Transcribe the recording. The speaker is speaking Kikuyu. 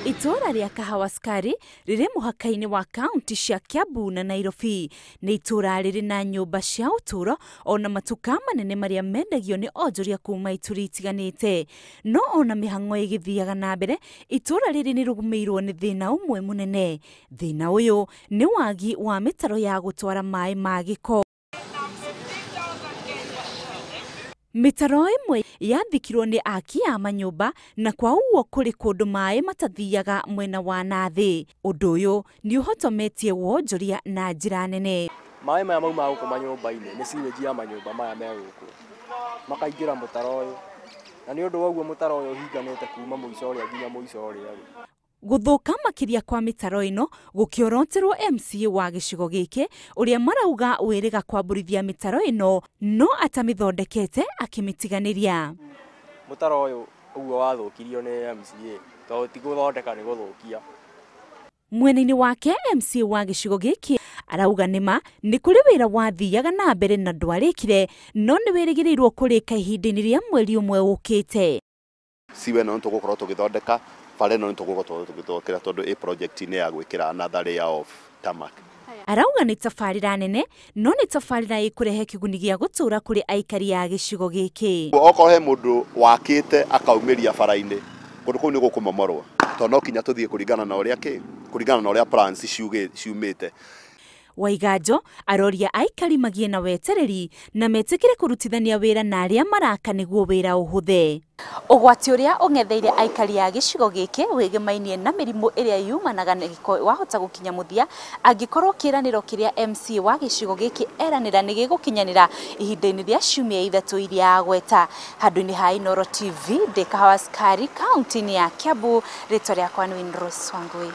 Itũũra rĩa Kahawa Sukari rĩrĩ mũhaka-inĩ wa kaunti cia Kiambu na Nairobi. Nĩ itũũra rĩrĩ na nyũmba cia ũtũũro ona matuka manene marĩa mendagio nĩ onjoria kuma ituri itiganĩte. No ona mĩhang'o ĩgĩthiaga na mbere, itũũra rĩrĩ nĩ rĩgũmĩirwo nĩ thĩna ũmwe mũnene. Thĩna ũyũ nĩ wagi wa mĩtaro ya gũtwara maĩ ma gĩko. Mĩtaro ĩmwe yathikirwo nĩ aki a manyũmba na kwa ũguo kũrĩ kũndũ maĩ matathiaga mwena wa na thĩ. Ũndũ ũyũ nĩ ũhotometie wonjoria na njĩra nene. Maĩ maya maumaga gũkũ manyũmba-inĩ nĩ sewage ya manyũmba maya me gũkũ, makaingĩra mũtaro ũyũ, na nĩ ũndũ wa ũguo mũtaro ũyũ ũhinganĩte kuma mũico ũrĩa nginya mũico ũrĩa. Gũthũka makĩria kwa mĩtaro ĩno gũkĩoroterwo MCA wa gĩcigo gĩkĩ ũrĩa marauga wĩrĩga kwambũrithia mĩtaro ĩno no atamĩthondekete akĩmĩtiganĩria. Mũtaro ũyũ ũguo wathũkirio nĩ MCA tondũ ti gũthondeka nĩ gũthũkia. Mwena-inĩ wake MCA wa gĩcigo gĩkĩ arauga nĩma nĩ kũrĩ wĩra wathiaga na mbere na ndwarĩkire, no nĩ wĩrĩgĩrĩirwo kũrĩka ihinda-inĩ rĩa mweri ũmwe ũkĩte. Siwe ĩno nĩ tũgũkorwo tũgĩthondeka, bara ĩno nĩ tũgũkorwo tũgĩthondeka tondũ ĩ project-inĩ ya gwĩkĩra another layer of tarmac. Arauga nĩ tabarĩra nene no nĩ tabarĩra ĩkũrehe kĩguni gĩa gũtũũra kũrĩ aikari a gĩcigo gĩkĩ. Okorwo he mũndũ wakĩte akaumĩria bara-inĩ, kũndũ kũu nĩ gũkũmomorwo tondũ no kinya tũthiĩ kũringana na ũrĩa kĩ, kũringana na ũrĩa plans ciumĩte. Waiganjo aroria aikari magie na wetereri na metĩkĩre kũrutithania wĩra na arĩa maraka nĩguo wĩra ũhũthe. Ũgwati ũrĩa ũng'etheire aikari a gĩcigo gĩkĩ wĩgĩmainie na mĩrimũ ĩrĩa yumanaga na gĩko wahota gũkinya mũthia angĩkorwo kĩĩranĩro kĩrĩa MCA wa gĩcigo gĩkĩ eranĩra nĩ gĩgũkinyanĩra ihinda-inĩ rĩa ciumia ithatũ iria agweta. Handũ-inĩ ha Inooro TV, ndĩ Kahawa Sukari, kaunti-inĩ ya Kiambu, rĩtwa rĩakwa nĩ Winrose Wangui.